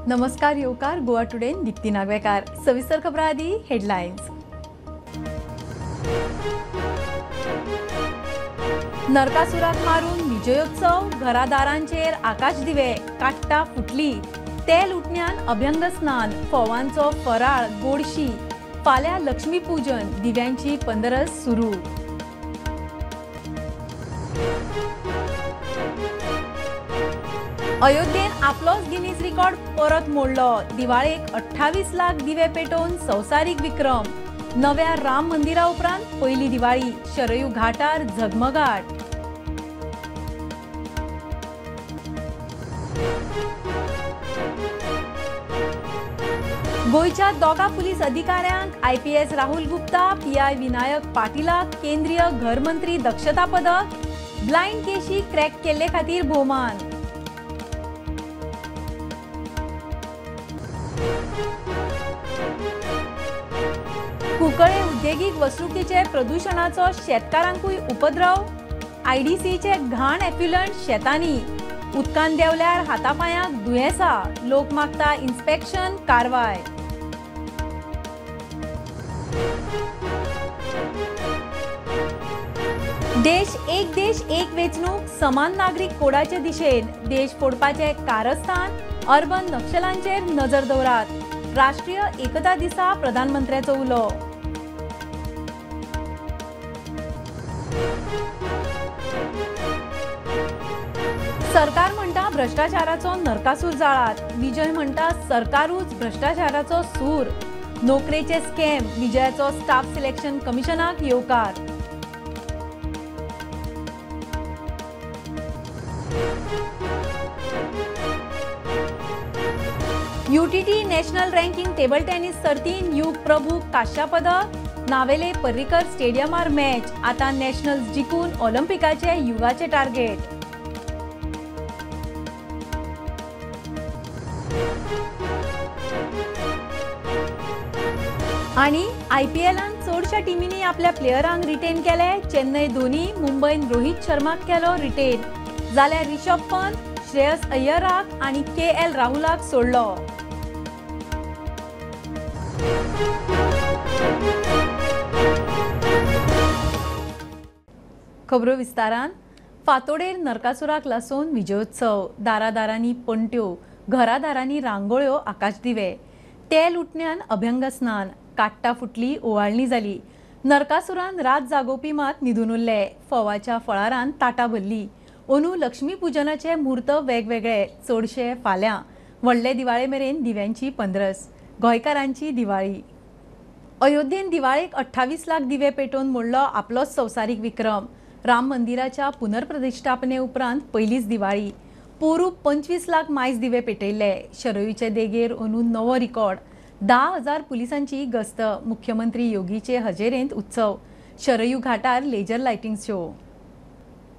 नमस्कार येवकार गोवा टुडे दीप्ती नागवेकार। सविस्तर खबरां आदी हेडलायन्स। नरकासुराक मारून विजयोत्सव, घरादारांचेर आकाश दिवे, काट्टा फुटली, तेल उठण्यान अभ्यंग स्नान, फोवांचो फराळ, गोडशी, फाल्यां लक्ष्मी पूजन, दिव्यांची पंदरस सुरू। अयोध्येन आपलोच गिनीज रिकॉर्ड परत मोडलो। दिवाळेक 28 लाख दिवे पेटोवन संवसारीक विक्रम। नव्या राम मंदिरा उपरांत पयली दिवाळी, शरयू घाटार झगमगाट। गोंयच्या दोगा पुलीस अधिकाऱ्यांक आयपीएस राहुल गुप्ता, पीआय विनायक पाटीलाक केंद्रीय घरमंत्री दक्षता पदक, ब्लाइंड केशी क्रॅक केल्ले खातीर भोवमान। कुंकळे उद्देगीक वसणुकीचे प्रदूषणाचो शेतकारांकूय उपद्रव, आयडीसीचे घाण एफ्युलंट शेतांनी, उदकान देंवल्यार हातापांयांक दुयेंसा, लोक मागता इन्स्पेक्शन कारवाय। देश एक देश एक वेंचणूक, समान नागरीक कोडाचे दिशेन, देश फोडपाचे कारस्थान, अर्बन नक्षलांचेर नजर दवरात, राष्ट्रीय एकता दिसा प्रधानमंत्र्याचो उलो। सरकार म्हणटा भ्रष्टाचाराचो नरकासूर जाळात, विजय म्हणटा सरकारूच भ्रष्टाचाराचो सूर, नोकरेचे स्कॅम, विजयाचो स्टाफ सिलेक्शन कमिशनाक येवकार। UTT national ranking table tennis सर्तीन युग प्रभू कांस्या पदक, नावेले पर्रीकर स्टेडियमार मॅच, आता नॅशनल्स जिखून ऑलिम्पिकाचे युगाचे टार्गेट। आणि आयपीएलान चडशा टिमींनी आपल्या प्लेयरांक रिटेन केले। चेन्नय धोनी, मुंबयन रोहित शर्माक केलो रिटेन, जाल्यार ऋषभ पंत, श्रेयस अय्यराक आनी के एल राहुलाक सोडलो। खबरो विस्तारान। फातोडेर नरकासुराक लासून विजयोत्सव, दारादारांनी पणट्यो, घरादारांनी रांगोळ्यो, आकाश दिवे, तेल उठण्यान अभ्यंग स्नान, काट्टा फुटली, ओवाळणी जाली। नरकासुरान रात जागोवपी मात न्हिदून उरले। फोवाच्या फळारान ताटां भरली। अंदू लक्ष्मी पूजनाचे म्हूर्त वेगवेगळे, चडशे फाल्यां। व्हडले दिवाळे मेरेन दिव्यांची पंदरस, गोंयकारांची दिवाळी। अयोध्येन दिवाळेक 28 लाख दिवे पेटोवन मोडलो आपलोच संवसारीक विक्रम। राम मंदिराच्या पुनर्प्रतिष्ठापने उपरांत पयलीच दिवाळी। पोरू 25 लाख मायज दिवे पेटयल्ले। शरयूचे देगेर अंदू नवो रिकॉर्ड, 10,000 पुलिसांची गस्त, मुख्यमंत्री योगीचे हजेरेंत उत्सव, शरयू घाटार लेजर लायटिंग शो।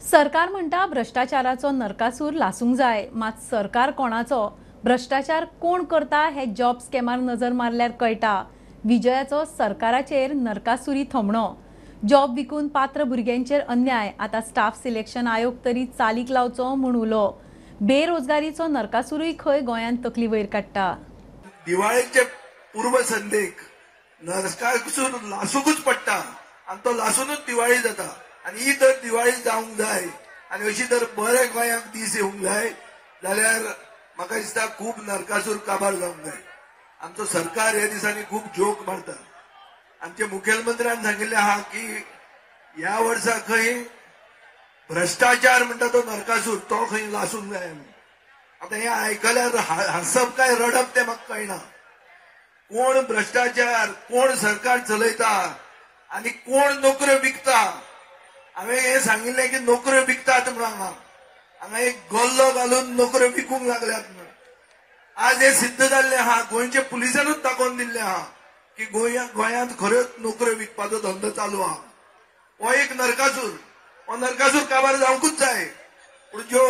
सरकार म्हणटा भ्रष्टाचाराचो नरकासूर लासूंक जाय, मात सरकार कोणाचो, भ्रष्टाचार कोण करता हे जॉब स्कॅमार नजर मारल्यार कळटा। विजयाचो सरकाराचेर नरकासुरी थोमणो, जॉब विकून पात्र भुरग्यांचेर अन्याय, आतां स्टाफ सिलेक्शन आयोग तरी चालीक लावचो म्हूण उलो। बेरोजगारीचो नरकासुरूय खंय गोंयांत तकली वयर काडटा। दिवाळेचे पूर्वसंध्येक नरकासूर लासूंकूच पडटा आनी तो लासूनच दिवाळी जाता आनी ही जर दिवाळी जावंक जाय आनी अशी जर बरे गोंयांक दीस येवंक जाय जाल्यार म्हाका दिसता खूब नरकासूर काबार जावंक जाय। आमचो सरकार ह्या दिसांनी खूब जोक मारता। आमचे मुखेलमंत्र्यान सांगिल्लें आहा की ह्या वर्सा खंय भ्रष्टाचार म्हणटा तो नरकासूर तो खंय लासूंक जाय। आतां हें आयकल्यार हांसप काय रडप तें म्हाका कळना। कोण भ्रष्टाचार, कोण सरकार चलयता आनी कोण नोकऱ्यो विकता। हांवें हें सांगिल्लें की नोकऱ्यो विकतात म्हणून हांगा हांगा एक गल्लो घालून नोकऱ्यो विकूंक लागल्यात म्हणून आज हें सिद्ध जाल्लें आहा। गोंयच्या पुलिसानूच दाखोवन दिल्लें आहा की गोंयांत खऱ्योच नोकऱ्यो विकपाचो धंदो चालू आहा। हो एक नरकासूर, हो नरकासूर काबार जावंकूच जाय। पूण ज्यो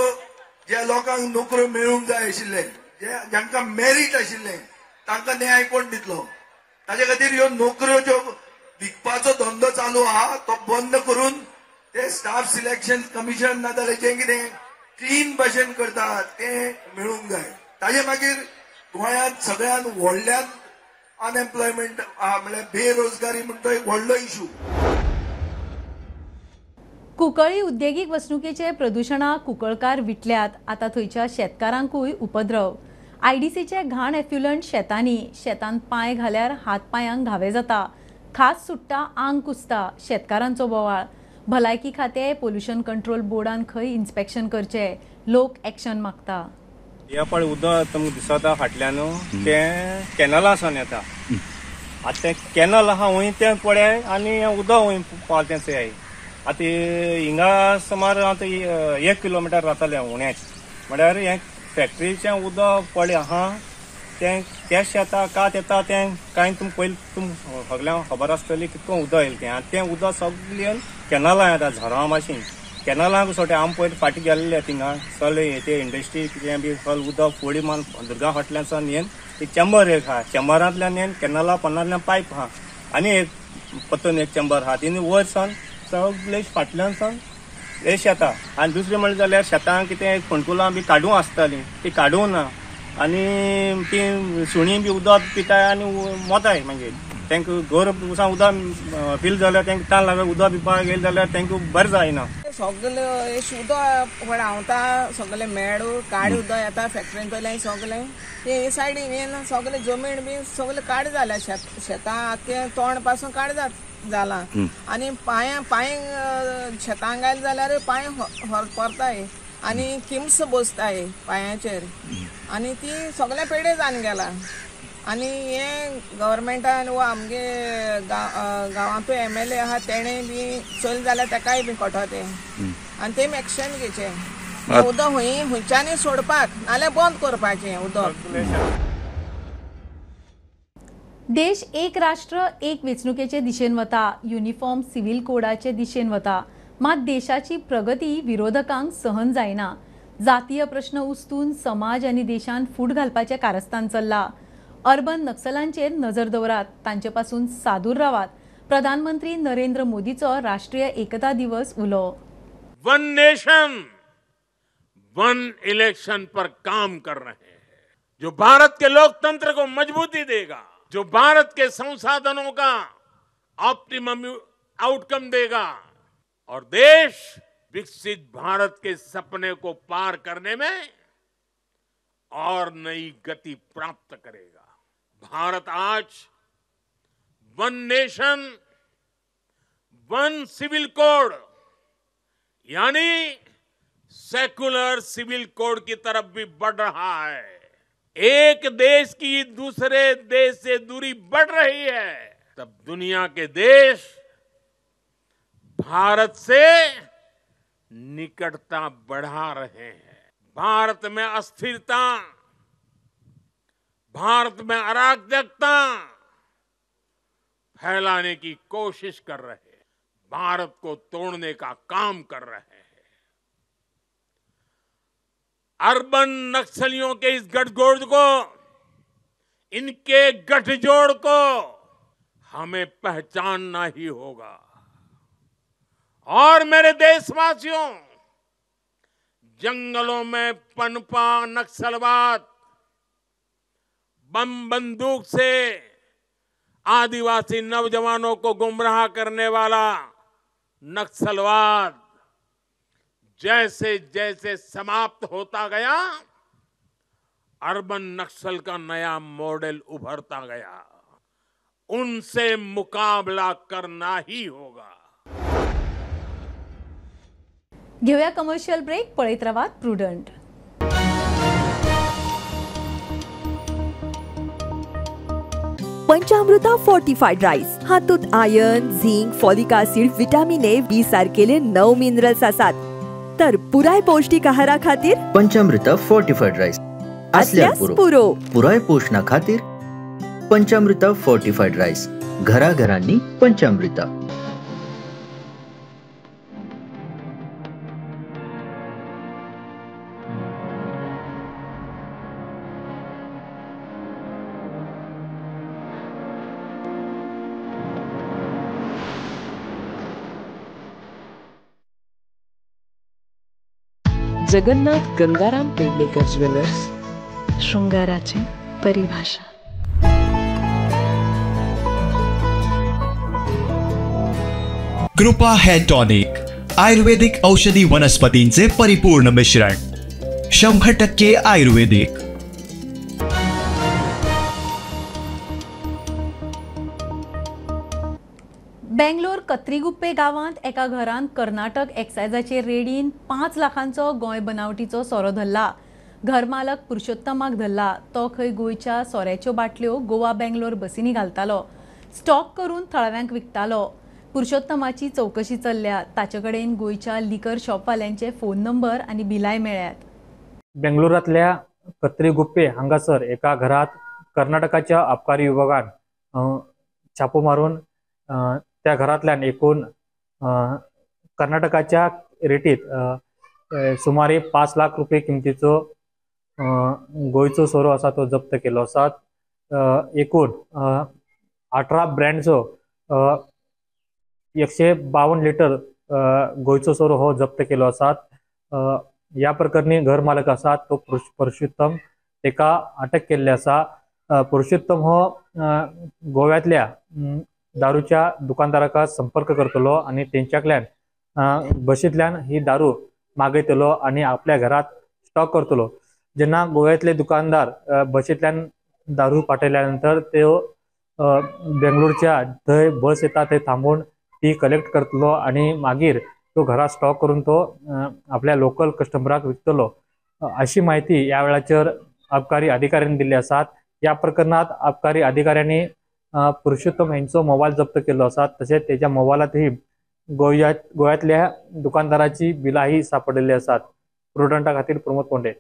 ज्या लोकांक नोकऱ्यो मेळूंक जाय आशिल्ले, जांकां मेरीट आशिल्लें तांकां न्याय कोण दितलो? ताजे खातीर ह्यो नोकऱ्यो ज्यो विकपाचो धंदो चालू आहा तो बंद करून ते स्टाफ सिलेक्शन कमिशन नाजाल्यार जें कितें क्लीन भाशेन करता तें मेळूंक जाय। ताजे मागीर गोंयांत सगळ्यात व्हडल्यान अनएम्प्लॉयमेंट म्हणल्यार बेरोजगारी म्हणटा एक व्हडलो इशू. कुंकळी उद्देगीक वसणुकेचे प्रदुशणाक कुंकळकार विटल्यात. आतां थंयच्या शेतकारांकूय उपद्रव. आयडीसीचे घाण एफ्युलंट शेतांनी, शेतांत पांय घाल्यार हात पांयांक घावे जाता, खास सुट्टा, आंग कुसता. शेतकारांचो बोवाळ. भलायकी खातें, पोल्युशन कंट्रोल बोर्डान खंय इन्स्पेक्शन करचें, लोक एक्शन मागता. ह्या पळय उदक तुमकां दिसता फाटल्यान तें कॅनलासान येता. आतां तें कॅनल आहा वंय तें पळय आनी उदक वंय पावता तें चोय. आतां हिंगा सुमार आतां 1 किलोमिटर जातालें उणेच, म्हळ्यार हें फॅक्टरीचें उदक पळय आहा तें कॅश येता कात येता तें कांय तुमकां पयलीं तुमकां सगल्यांक खबर आसतली कितको उदक येयलें तें. आनी तें उदक सगळें कॅनलां येता झरां भाशेन. कॅनलांक सोटे आमी पयलीं फाटीं गेल्ले थिंगा सगळे ते इंडस्ट्री कितें बी सगळें उदक फोडी मारून दुर्गा फाटल्यान सावन येवन एक चेंबर एक आहा, चेंबरांतल्यान येवन कॅनला पोंदांतल्यान पायप आहा आनी एक परतून एक चेंबर आहा, तिनी वयर सावन सगळे फाटल्यान सावन हे शेतां. आनी दुसरें म्हणलें जाल्यार शेतां कितें फोंडकुलां बी काडूं आसतालीं ती काडूं ना आनी ती सुणीं बी उदक पिताय आनी मोताय. मागीर तांकां गोर उदक पील जाल्यार तांकां तान लागता, उदक पिवपाक गेलें जाल्यार तांकां बरें जायना. सगळे उदक व्हांवता, सगळे मेळ काळें उदक येता फॅक्टरींतल्यान सगळें हे सायडीन येवन सगळे जमीन बी सगळे काळें जाल्या, शेतां आख्खें तोंड पासून काळें जालां. आनी पांय पांय शेतां घायले जाल्यार पांय परताय आनी किम्स बसताय पांयाचेर आनी ती सगळें पेडे जावन गेला. आनी हें गव्हर्मेंटान वा आमगे गांवांतूय एमएलए आहा तेणें बी चोयलें जाल्यार तेकाय बी कळटा तें आनी तेमी एक्शन घेवचें. उदक खंय खंयच्यानूय सोडपाक नाल्यार बंद करपाचें उदक. देश एक राष्ट्र एक वेंचणुकेचे दिशेन वता, युनिफॉर्म सिव्हिल कोडाचे दिशेन वता, मात देशाची प्रगती विरोधकांक सहन जायना. जातीय प्रश्न उस्तून समाज आनी देशान फूट घालपाचें कारस्थान चल्लां. अर्बन नक्सलांचेर नजर दवरात, तांचे पासून सादूर रावात. प्रधानमंत्री नरेंद्र मोदीचो राष्ट्रीय एकता दिवस उलो. वन नेशन वन इलेक्शन पर काम कर रहे हैं, जो भारत के लोकतंत्र को मजबूती देगा, जो भारत के संसाधनों का ऑप्टिमम आउटकम देगा और देश विकसित भारत के सपने को पार करने में और नई गति प्राप्त करेगा। भारत आज one nation one civil code यानी सेकुलर सिविल कोड की तरफ भी बढ़ रहा है। एक देश की दूसरे देश से दूरी बढ़ रही है, तब दुनिया के देश भारत से निकटता बढ़ा रहे हैं। भारत में अस्थिरता, भारत में अराजकता फैलाने की कोशिश कर रहे हैं, भारत को तोड़ने का काम कर रहे हैं। अर्बन नक्सलियों के इस गठजोड़ को, इनके गठजोड़ को हमें पहचानना ही होगा। और मेरे देशवासियों, जंगलों में पनपा नक्सलवाद, बम बंदूक से आदिवासी नौजवानों को गुमराह करने वाला नक्सलवाद जैसे जैसे समाप्त होता गया, अर्बन नक्सल का नया मॉडल उभरता गया। उनसे मुकाबला करना ही होगा। घेऊया कमर्शियल ब्रेक. पळयत रावात प्रुडंट. पंचामृता फोर्टिफाईड राईस हातूंत iron, zinc, folic acid, vitamin A, B सारकेले 9 मिनरल्स आसात. तर पुराय पौष्टिक आहारा खातीर पंचामृता फोर्टिफाईड राईस असल्यार पुरो. पुराय पोषणा खातीर पंचामृता फोर्टिफाईड राईस, घराघरांनी पंचामृता. जगन्नाथ गंगाराम पेडणेकर ज्वेलर्स, शृंगाराचे परिभाषा. कृपा हेअर टॉनिक, आयुर्वेदिक औषधी वनस्पतींचे परिपूर्ण मिश्रण, 100% आयुर्वेदिक. बेंगलोर कत्रीगुप्पे गांवांत एका घरांत कर्नाटक एक्सायजाचे रेडीन 5 लाखांचो गोंय बनावटीचो सोरो धरला. घरमालक पुरुषोत्तमाक धरला. तो खंय गोंयच्या सोऱ्याच्यो बाटल्यो गोवा बेंगलोर बसींनी घालतालो, स्टॉक करून थळाव्यांक विकतालो. पुरुषोत्तमाची चवकशी चल्ल्या. ताचे कडेन गोंयच्या लिकर शॉपवाल्यांचे फोन नंबर आनी बिलाय मेळ्ळ्यात. बेंगलोरांतल्या कत्रीगुप्पे हांगासर एका घरात कर्नाटकाच्या अबकारी विभागान छापो मारून त्या घरांतल्यान एकूण कर्नाटकाच्या रेटीत सुमारे 5 लाख रुपये किमतीचो गोंयचो सोरो आसा तो जप्त केलो आसा. एकूण 18 ब्रँडचो 152 लिटर गोंयचो सोरो हो जप्त केलो आसा. ह्या प्रकरणी घर मालक आसा तो पुरुषोत्तम ताका अटक केल्ली आसा. पुरुषोत्तम हो गोव्यांतल्या दारूच्या दुकानदाराक संपर्क करतलो आनी तेंच्यातल्यान बशींतल्यान ही दारू मागयतलो आनी आपल्या घरात स्टॉक करतलो. जेन्ना गोव्यांतले दुकानदार बशींतल्यान दारू पाठयल्या नंतर त्यो बेंगलोरच्या थंय बस येता थंय थांबून ती कलेक्ट करतलो आनी मागीर तो घरात स्टॉक करून तो आपल्या लोकल कस्टमराक विकतलो अशी म्हायती ह्या वेळाचेर अबकारी अधिकाऱ्यांनी दिल्ली आसात. ह्या प्रकरणात अबकारी अधिकाऱ्यांनी पुरुषोत्तम हेंचो मोबायल जप्त केल्लो आसा. तशेंच तेच्या मोबायलांतही गोव्यांतल्या दुकानदाराची बिलांही सापडिल्ली आसात. प्रुडंटा खातीर प्रमोद कोंडे.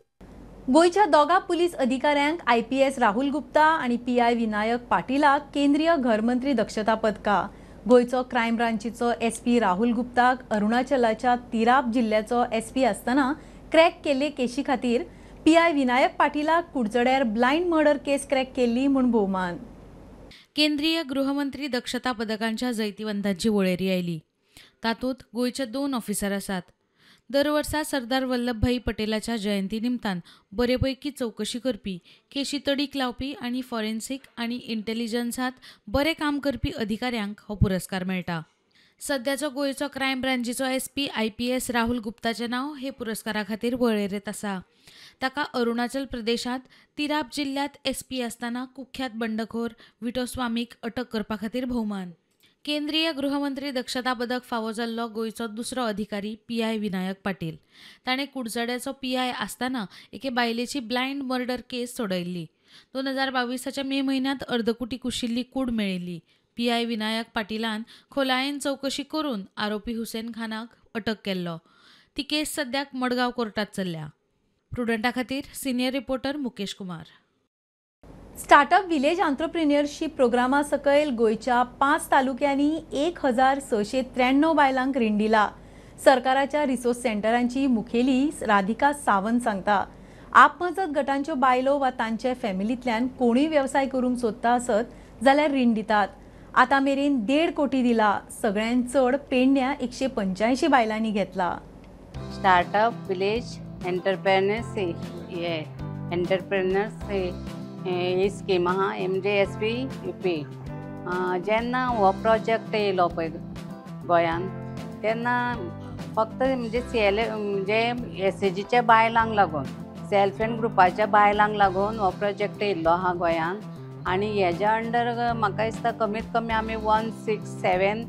गोंयच्या दोगा पुलीस अधिकाऱ्यांक IPS Rahul Gupta आनी PI Vinayak पाटीलाक केंद्रीय घरमंत्री दक्षता पदका. गोंयचो क्रायम ब्रांचीचो SP Rahul गुप्ताक अरुणाचलाच्या तिराप जिल्ल्याचो SP आसतना क्रॅक केल्ले केशी खातीर PI Vinayak पाटीलाक कुडचड्यार ब्लायंड मर्डर केस क्रॅक केल्ली म्हूण भोवमान. केंद्रीय गृहमंत्री दक्षता पदकांच्या जैतिवंतांची वळेरी आयली. तातूंत गोंयचे 2 ऑफिसर आसात. दर वर्सा सरदार वल्लभभाई पटेलाच्या जयंती निमतान बरेपैकी चवकशी करपी, केशी तडीक लावपी आनी फॉरेन्सिक आनी इंटेलिजन्सांत बरें काम करपी अधिकाऱ्यांक हो पुरस्कार मेळटा. सद्याचो गोंयचो क्रायम ब्रांचीचो SP IPS Rahul गुप्ताचें नांव हे पुरस्कारा खातीर वळेरेंत आसा. ताका अरुणाचल प्रदेशांत तिराप जिल्ल्यांत SP आसतना कुख्यात बंडखोर विटो स्वामीक अटक करपा खातीर भोवमान. केंद्रीय गृहमंत्री दक्षता पदक फावो जाल्लो गोंयचो दुसरो अधिकारी PI Vinayak Patil. ताणें कुडचड्याचो PI आसतना एके बायलेची ब्लायंड मर्डर केस सोडयल्ली. 2022 मे म्हयन्यांत अर्दकुटी कुशिल्ली कूड मेळिल्ली. PI Vinayak पाटीलान खोलायेन चवकशी करून आरोपी हुसेन खानाक अटक केल्लो. ती केस सद्याक मडगांव कोर्टात चल्ल्या. प्रुडंटा खातीर senior reporter Mukesh Kumar. Startup village entrepreneurship प्रोग्रामा सकयल गोंयच्या 5 तालुक्यांनी 1693 बायलांक रीण दिला. सरकाराच्या रिसोर्स सेंटरांची मुखेली राधिका सावंत सांगता, आपमजत गटांच्यो बायलो वा तांचे फॅमिलींतल्यान कोणूय वेवसाय करूंक सोदता आसत जाल्यार रीण दितात. आतां मेरेन 1.5 कोटी दिला. सगळ्यांत चड पेडण्या 185 बायलांनी घेतला. स्टार्टअप विलेज एंटरप्रेन्योर्स एंटरप्रेन्योर्स ही स्कीम आहा MJSP UP. जेन्ना हो प्रोजेक्ट येयलो पळय गोंयान तेन्ना फक्त म्हणजे CL म्हणजे SHGच्या बायलांक लागून सेल्फ हेल्प ग्रुपाच्या बायलांक लागून हो प्रोजेक्ट येयल्लो आहा गोंयान. आनी हेज्या अंडर म्हाका दिसता कमीत कमी आमी 167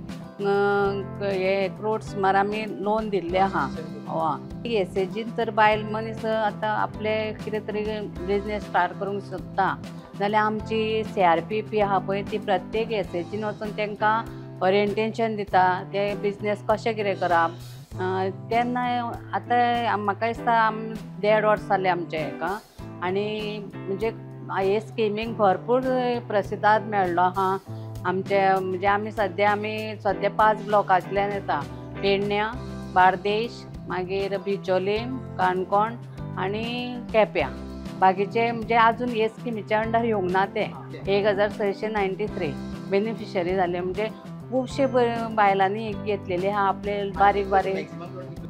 हे क्रोड सुमार आमी लोन दिल्लें आहा. हय, SHGन जर बायल मनीस आतां आपले कितें तरी बिजनेस स्टार्ट करूंक सोदता जाल्यार आमची CRPP आहा पळय ती प्रत्येक SHGन वचून तांकां ओरिएंटेशन दिता, ते बिजनेस कशें कितें करप. तेन्ना आतां म्हाका दिसता 1.5 वर्स जालें आमचें हेका आनी म्हणजे हे स्किमीक भरपूर प्रसिदाद मेळ्ळो आहा आमचे. म्हणजे आमी सद्या 5 ब्लॉकांतल्यान येता, पेडण्या, बार्देश, मागीर बिचोलीम, काणकोण आनी केप्यां. बाकीचे म्हणजे आजून हे स्किमीच्या अंडर येवंक ना ते 1693 बेनिफिशरी जाले. म्हणजे खुबशे बायलांनी घेतलेले आहा आपले बारीक बारीक.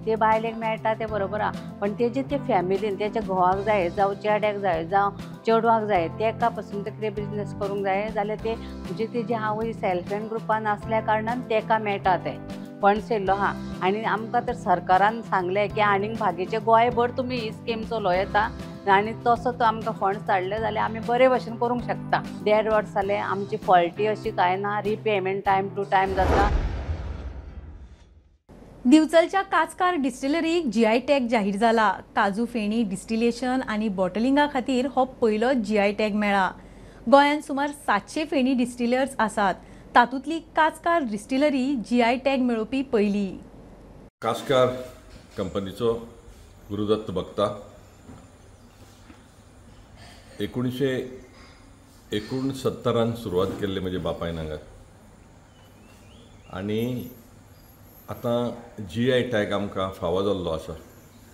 ते बायलेक मेळटा तें बरोबर आहा, पण तेजे ते फॅमिलीन तेच्या घोवाक जाय जावं चेड्याक जाय जावं चेडवाक जाय तेका पासून ते कितें बिजनस करूंक जाय जाल्यार ते म्हणजे तेजी आवय सेल्फ हेल्प ग्रुपान आसल्या कारणान तेका मेळटा ते फंड्स येयल्लो आहा. आनी आमकां तर सरकारान सांगलें की आनीक भागीचे गोंयभर तुमी ही स्कीम चलोवं येता आनी तसो तो आमकां फंड्स हाडले जाल्यार आमी बरे भशेन करूंक शकता. 1.5 वर्स जालें आमची फॉल्टी अशी कांय ना, रिपेमेंट टायम टू टायम जाता. दिवचलच्या काचकार डिस्टिलरीक जीआय टॅग जाहीर जाला. काजू फेणी डिस्टिलेशन आनी बॉटलिंगा खातीर हो पयलो जीआय टॅग मेळ्ळा. गोंयांत सुमार 700 फेणी डिस्टिलर्स आसात, तातूंतली काचकार डिस्टिलरी जीआय टॅग मेळोवपी पयली. काचकार कंपनीचो गुरुदत्त भक्ता 1969 सुरवात केल्ली म्हज्या बापायन हांगा, आनी आतां जीआय टॅग आमकां फावो जाल्लो आसा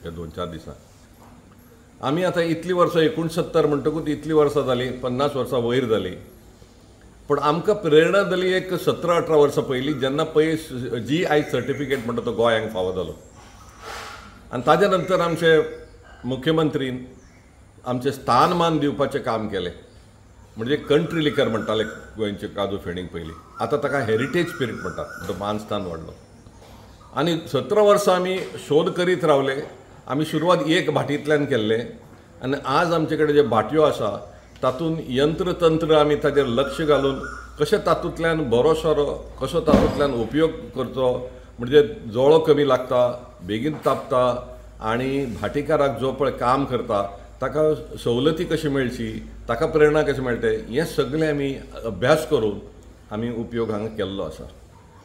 ह्या 2-4 दिसां. आमी आतां इतलीं वर्सां 69 म्हणटकूच इतलीं वर्सां जालीं, 50 वर्सां वयर जालीं, पूण आमकां प्रेरणा जाली एक 17-18 वर्सां पयलीं जेन्ना पळय जीआय सर्टिफिकेट म्हणटा तो गोंयांक फावो जालो. आनी ताज्या नंतर आमचे मुख्यमंत्रीन आमचें स्थानमान दिवपाचें काम केलें. म्हणजे कंट्री लिकर म्हणटाले गोंयचे काजू फेणीक पयलीं, आतां ताका हेरिटेज स्पिरीट म्हणटात, तो मानस्थान वाडलो. आनी 17 वर्सां आमी शोध करीत रावले. आमी सुरवात एक भाटींतल्यान केल्ले आनी आज आमचे कडेन जे भाटयो आसा तातूंत यंत्रतंत्र आमी ताजेर लक्ष घालून कशें तातूंतल्यान बरो सोरो कसो तातूंतल्यान उपयोग करचो, म्हणजे जोळो कमी लागता, बेगीन तापता आनी भाटीकाराक जो पळय काम करता ताका सवलती कशी मेळची, ताका प्रेरणा कशी मेळटे, हें सगळें आमी अभ्यास करून आमी उपयोग हांगा केल्लो आसा.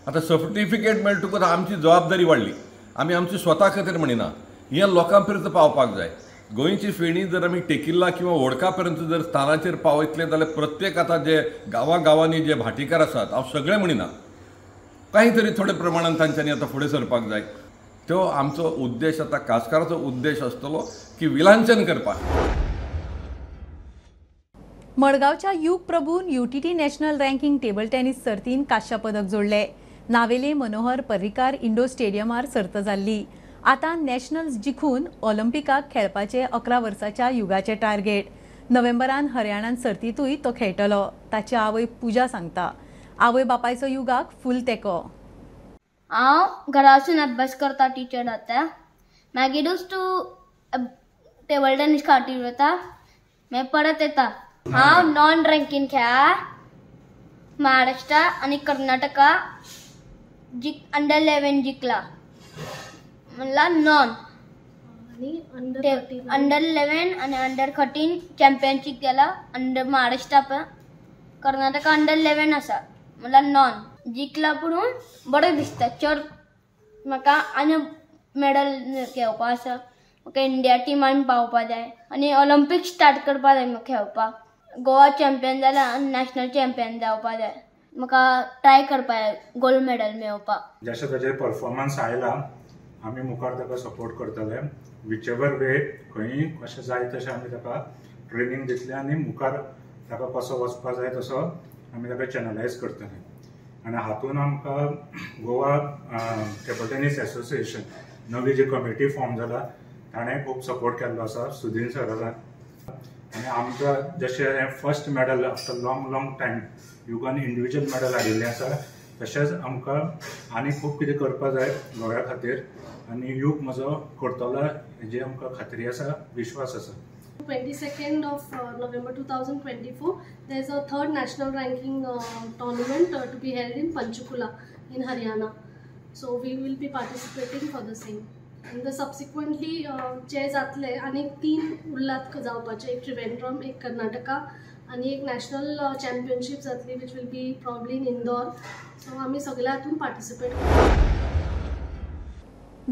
आतां सर्टिफिकेट मेळटकूच आमची जबाबदारी वाडली. आमी आमची स्वता खातीर म्हणिना, हें लोकां पर्यंत पावपाक जाय. गोंयची फेणी जर आमी टेकिल्ला किंवा वोडका पर्यंत जर स्थानाचेर पावयतले जाल्यार प्रत्येक आतां जे गांवां जे भाटीकार आसात, हांव सगळें म्हणिना, काही तरी थोडे प्रमाणान तांच्यांनी आतां फुडें सरपाक जाय. तो आमचो उद्देश आतां कासकाराचो उद्देश आसतलो की विलांचन करपाक. मडगांवच्या युग प्रभून UTT national ranking table tennis सर्तीन कांश्या पदक जोडले. नावेले मनोहर पर्रीकार इंडोर स्टेडियमार सर्त जाल्ली. आतां नॅशनल्स जिखून ऑलिम्पिकाक खेळपाचे 11 वर्साच्या युगाचे टार्गेट. नोव्हेंबरान हरियाणान सर्तींतूय तो खेळटलो. ताची आवय पूजा सांगता, आवय बापायचो युगाक फूल तेंको. हांव घरा वचून अभ्यास करता टिचर जाता, मागीरूच तूं टेबल टेनीस खातीर वता, मागीर परत येता. हांव नॉन रँकींग खेळा महाराष्ट्र आनी कर्नाटका अंडर 11 जिखला, म्हणल्यार नॉन अंडर 11 आनी अंडर 13 चॅम्पियनशीप गेला. अंडर महाराष्ट्रा कर्नाटका अंडर 11 आसा, म्हणल्यार नॉन जिखला. म्हणून बरें दिसता. चड म्हाका आनी मेडल घेवपा आसा, म्हाका इंडिया टिमान पावपा जाय आनी ऑलिम्पिक स्टार्ट करपा जाय म्हाका खेळपाक. गोवा चॅम्पियन जाल्यार नॅशनल चॅम्पियन जावपा जाय, म्हाका ट्राय करपा जाय गोल्ड मेडल मेळोवपाक. जशें ताजेर परफॉर्मन्स आयला आमी मुखार ताका सपोर्ट करतले, विचएवर वे खंय कशें जाय तशें आमी ताका ट्रेनींग दितले आनी मुखार ताका कसो वचपा जाय तसो आमी ताका चॅनलायज करतले. आनी हातून आमकां गोवा टेबल टेनीस एसोसिएशन नवी जी कमिटी फॉर्म जाला ताणें खूब सपोर्ट केल्लो आसा सुदीन सरान. आनी आमकां जशें first medal after long long time युगान individual medal हाडिल्लें आसा, तशेंच आमकां आनी खूब कितें करपाक जाय गोव्या खातीर आनी युग म्हजो करतलो हेजी आमकां खात्री आसा, विश्वास आसा. 22nd of November 2024, there is a third national ranking tournament to be held in Panchkula in Haryana. So we will be participating for the same. And the subsequently जे जातले आनी 3 उरलात जावपाचे, एक त्रिवेंद्रम, एक कर्नाटका आनी एक नॅशनल चॅम्पियनशीप जातली which will be probably in Indore. So आमी सगळे हातून पार्टिसिपेट करतले.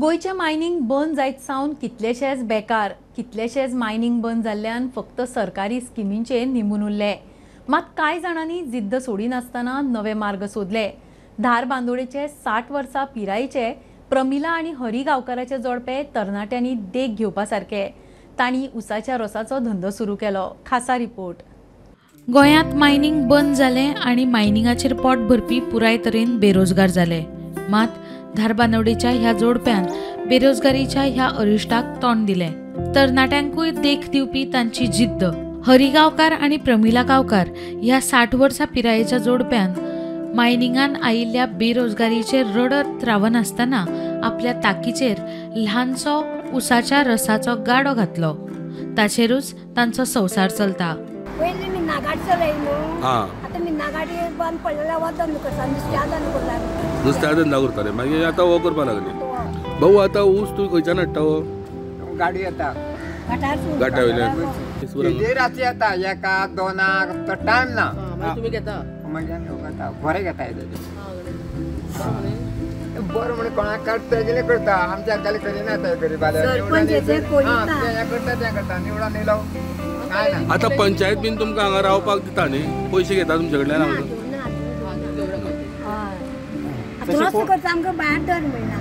गोंयचें मायनिंग बंद जायत सावन कितलेशेच बेकार, कितलेशेच मायनिंग बंद जाल्ल्यान फक्त सरकारी स्किमींचेर निंबून उरले. मात कांय जाणांनी जिद्द सोडिनासतना नवे मार्ग सोदले. धारबांदोडेचे 60 वर्सां पिरायेचे प्रमिला आनी हरी गांवकाराचे जोडपे तरणाट्यांनी देख घेवपा सारके. तांणी उसाच्या रोसाचो धंदो सुरू केलो. खासा रिपोर्ट. गोंयांत मायनिंग बंद जालें आनी मायनिंगाचेर पोट भरपी पुराय तरेन बेरोजगार जाले. मात धारबांदोडेच्या ह्या जोडप्यान बेरोजगारीच्या ह्या अरिश्टाक तोंड दिलें. तरणाट्यांकूय देख दिवपी तांची जिद्द. हरी गांवकार आनी प्रमिला गांवकार ह्या 60 वर्सां पिरायेच्या जोडप्यान मायनिंगान आयिल्ल्या बेरोजगारीचेर रडत रावनासतना आपल्या ताकीचेर ल्हानसो उसाच्या रसाचो गाडो घातलो. ताचेरूच तांचो संवसार चलता. पयलीं मिना गाडी चलय न्हू, आतां मिना गाडी बंद पडलेल्या हो धंदो करता, नुस्त्या धंदो करता. नुस्त्या धंदा करताले, मागीर आतां हो करपाक लागले. भाऊ आतां ऊस तूं खंयच्यान हाडटा? हो गाडी येता घाटा वयल्यान राती येता, एका दोनाक, तो टायम ना. तुमी घेता? मागीर घेता, बरें घेता. बरें म्हणून कोणाक काडटा तेगेलें करता, आमच्या हाताले करिना ते गरीबाले. तें करता तें करता, निवडून येयलो. आतां पंचायत बीन तुमकां हांगा रावपाक दिता न्ही, पयशे घेता तुमचे कडल्यान? रस्तो करता आमकां, भायर दर म्हणना,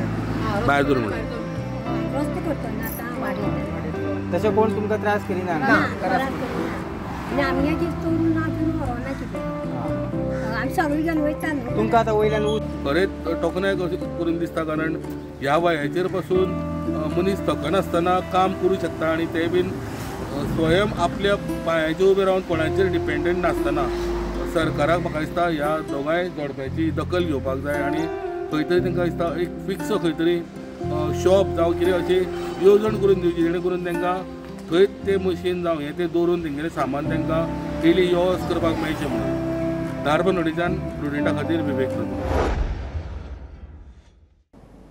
भायर दर म्हणना, रस्तो करता ना आतां वाडयता. तशें कोण तुमकां त्रास करिना? त्रास करिना. आमी चोरून ना व्हरोना कितें, आमी सगळीं घेवन वयता न्हू. तुमकां आतां वयल्यान खरेंच टोकनाय करून दिसता, कारण ह्या वयाचेर पासून मनीस थकनासतना काम करूं शकता आनी ते बीन स्वयं आपल्या पांयाचेर उबे रावन कोणाचेर डिपेंडंट नासतना. सरकाराक म्हाका दिसता ह्या दोगांय जोडप्याची दखल घेवपाक जाय आनी खंय तरी तांकां दिसता एक फिक्स खंय तरी शॉप जावं कितें अशी येवजण करून दिवची, जेणे करून तांकां थंयच तें मशीन जावं हें तें दवरून तेंगेलें सामान तांकां डेली यो वच करपाक मेळचें म्हणून. धारबनोडीच्यान प्रुडंटा खातीर विवेक प्रभू.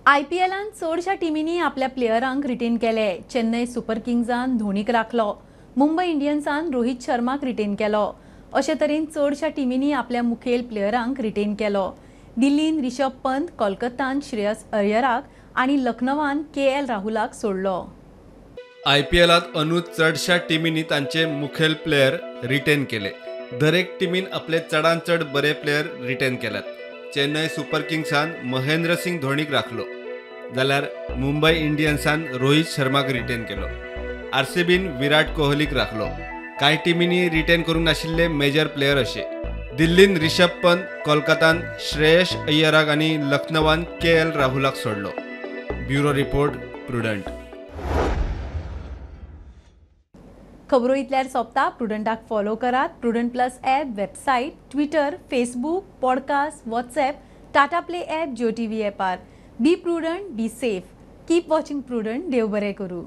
आयपीएलान चडशा टिमींनी आपल्या प्लेयरांक रिटेन केले. चेन्नय सुपर किंग्सान धोनीक राखलो, मुंबय इंडियन्सान रोहित शर्माक रिटेन केलो. अशे तरेन चडशा टिमींनी आपल्या मुखेल प्लेयरांक रिटेन केलो. दिल्लीन ऋषभ पंत, कोलकातान श्रेयस अय्यराक आनी लखनवान के.एल. राहुलाक सोडलो. आयपीएलात अंदू चडशा टिमींनी तांचे मुखेल प्लेयर रिटेन केले. दरेक टिमीन आपले चडान चड बरे प्लेयर रिटेन केल्यात. चेन्नय सुपर किंग्सान महेंद्र सिंग धोनीक राखलो, जाल्यार मुंबय इंडियन्सान रोहित शर्माक रिटेन केलो. आरसीबीन विराट कोहलीक राखलो. कांय टिमींनी रिटेन करूंक नाशिल्ले मेजर प्लेयर अशे: दिल्लीन ऋषभ पंत, कोलकातान श्रेयस अय्यराक आनी लखनवान के.एल. राहुलाक सोडलो. Bureau report, Prudent. खबरो इतल्यार सोंपता. प्रुडंटाक फॉलो करात. Prudent plus app, website, Twitter, Facebook, podcast, WhatsApp, Tata Play app, Jio TV ॲपार. Be prudent, be safe, keep watching Prudent. देव बरें करूं.